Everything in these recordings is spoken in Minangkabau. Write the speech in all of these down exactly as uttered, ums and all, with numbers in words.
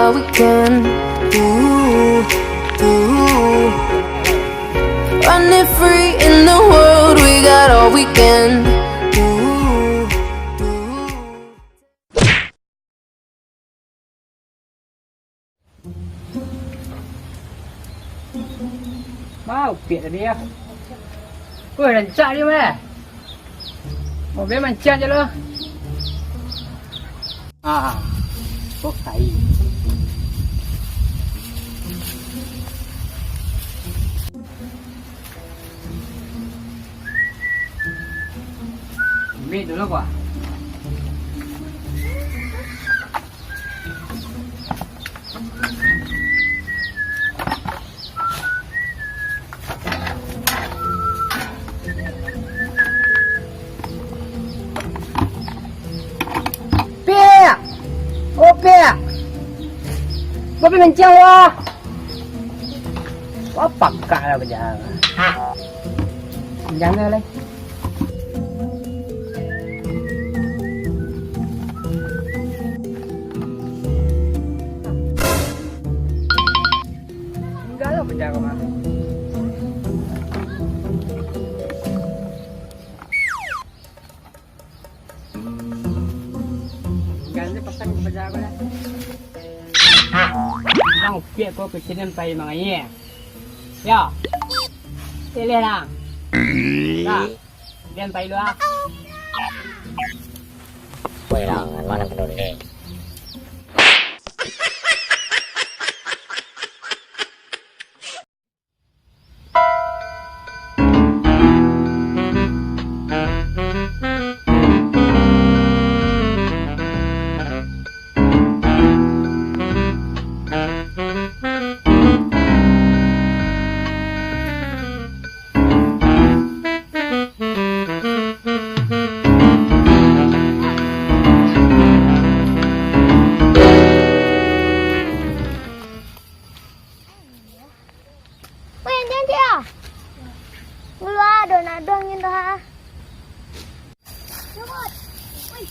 All we can do, do. Running free in the world, we got all we can do, do. Mau piak tadi ya. Woi, rancak dia mah. Mobil mancang je lo. Ah, kok kai. Ambil dulu, Pak. Piak! Oh, Piak! Bobi mancang, wah! Wah, pakak lah bajalan. Jangan lah. Tinggal lah penjara mah. Tinggal je pasang ke penjara lah. Bang, upiak ko kecilin pai mangaia. Ya. Pilih lah. Nah. Dian pai lu ah. Woi, lah, mana peduli. Weh, janji ah. Dulu ah, ado nak ado angin tu ah. Cabut. Wih.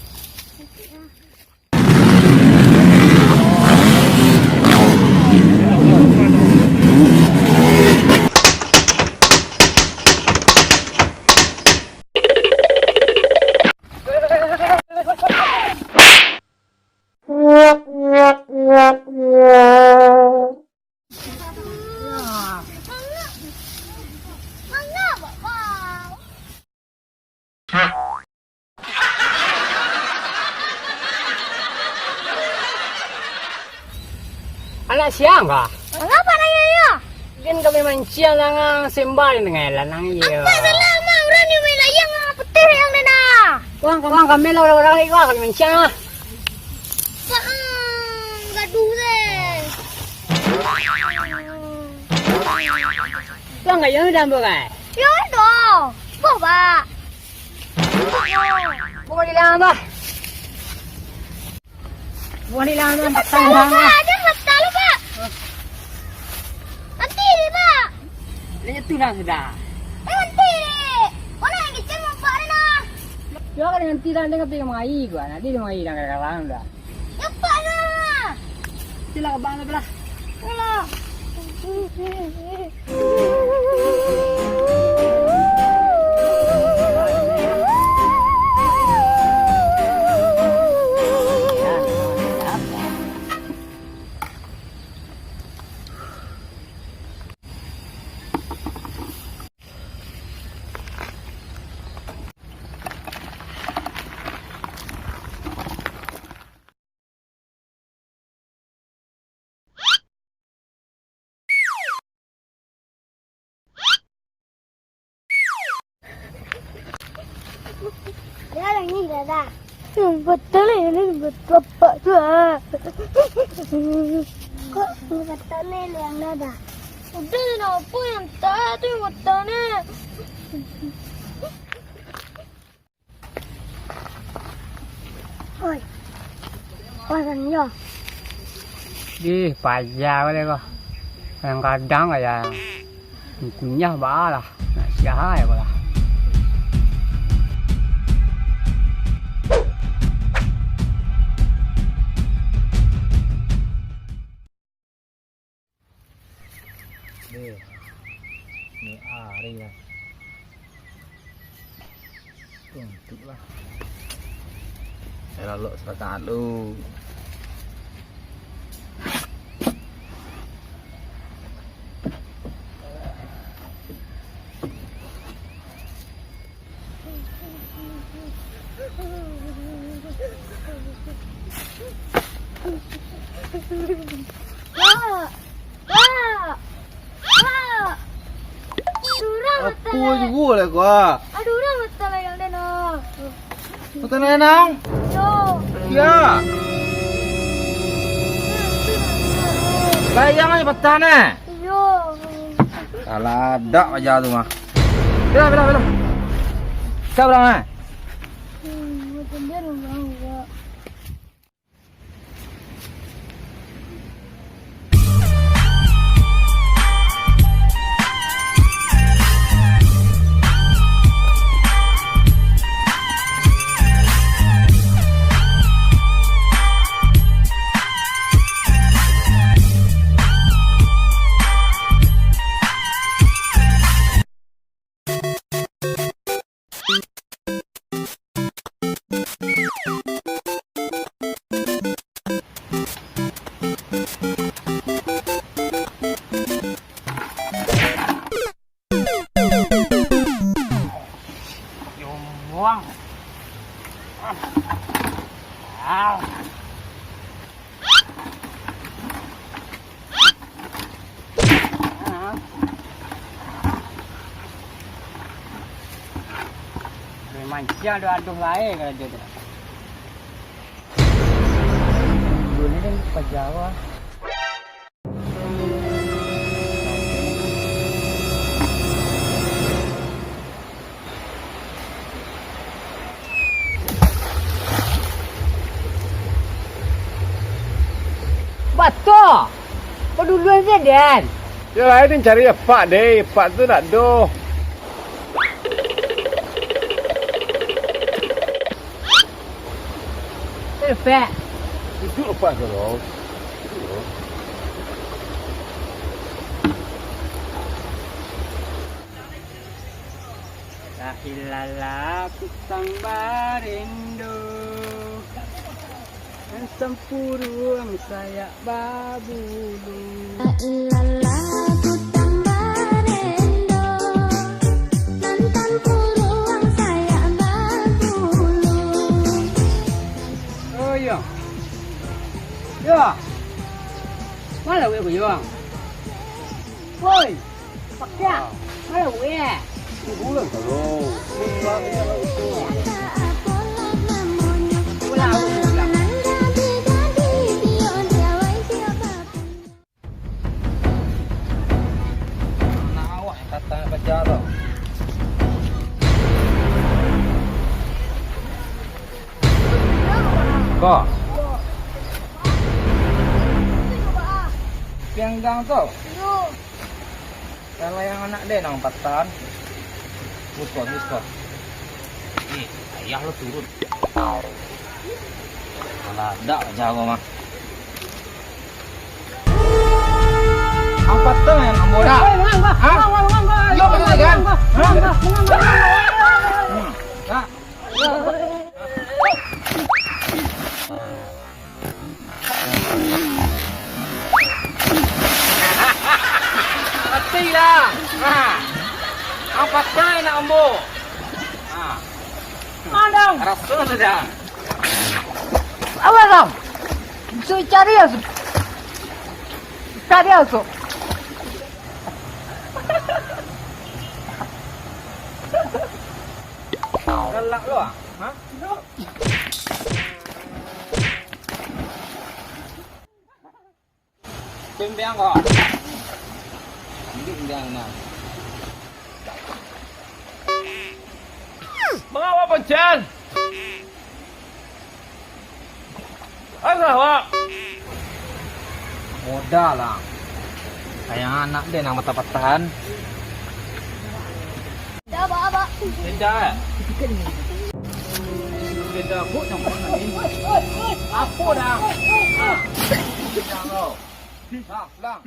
Anak siang kah? Mangapa nanya iyo? Kan kami manciang lanang sembah dengan lanang iyo. Apa salah mah urang ni main layang, petih layang deh nah. Wah, kami lah urang-urang lagi, wah, kami manciang lah. Pak, ah, gaduh deh. Wah, nggak yang udah ambil kan? Ya udah. Boh, Pak. Boh di dalam, Pak. Buah ni lah, Pak, patang, Pak, Pak. Ada patah lu, Pak. Nanti ni, Pak. Dah jatuh dah sudah. Eh, nanti. Mana yang kecil, Pak, ni dah? Ya, kan nanti dah, dia kata dia mai gua. Nanti dia mai dah, kadang-kadang dah. Ya, Pak, dah. Itulah abang tu lah. Alah. Dia orang ni dah dah. Yang betul ini betul apa tu ah? Kok ni betul ni yang dah dah? Udah, nak apa yang tak tu yang betul ni? Oi. Oi, kan yo. Ih, paja ko deh ko. Kadang-kadang aja kunyah baa lah. Nak siah ai ko lah. Ni ari lah. Tuntuk lah. Elok-elok sabatang lu. Wak! Wak! Wak! Ado urang batang. Apo juo lah ko, ah? Ado urang batang layang den, ah. Batang layang, Nang? Iyo. Sia? Layang ajo patah, nah. Iyo. Taladak ajo tu mah. Bela, bela, bela. Sia urang, eh? Hmm, macam dia urang, Wak. Yo, buang. Ah. Mancing ado aduh lai karajo tu. Buliah den pajawa. Batua! Paduluan se den. Yo, lai den cari apak deh, apak tu ndak doh. Perfect. Duduak apak tu, Bang. La ilaha kutang barendo. Nan sampuruang sayak babulu. La ilaha kutang barendo. Nan sampuruang sayak babulu. Oh, iyo. Yo. Mano weh, Buyuang? Woi. Pakiak, malah weh. Pulang, pulang. Pulang, pulang. Nah, awak yang datang kerja tu. Ko. Pianggang tu. Kalau yang anak den nang patah, musuah, musuah. Eh, ayah lo turun. Alah, dak aja ko mah. Ang patah yang ambo dah. Hah? Yo, betul kan? Hah? Hmm. Dah. Mati lah. Ha. Ang patah anak ambo. Ha. Mandang. Raso sudah. Awas, Bang. Musuh cari ya, su-, cari ya, su-. Galak lo, ah. Ha? Pimpiang ko. Pimpiang nah. Mangawa pancen? Alah, wak. Modal lah. Sayang anak den nang patah-patahan. Beda, Bak, Bak. Beda, eh? Beda, Buk, nang mana ni? Apo dah? Ha. Beda kau. Ha, pulang.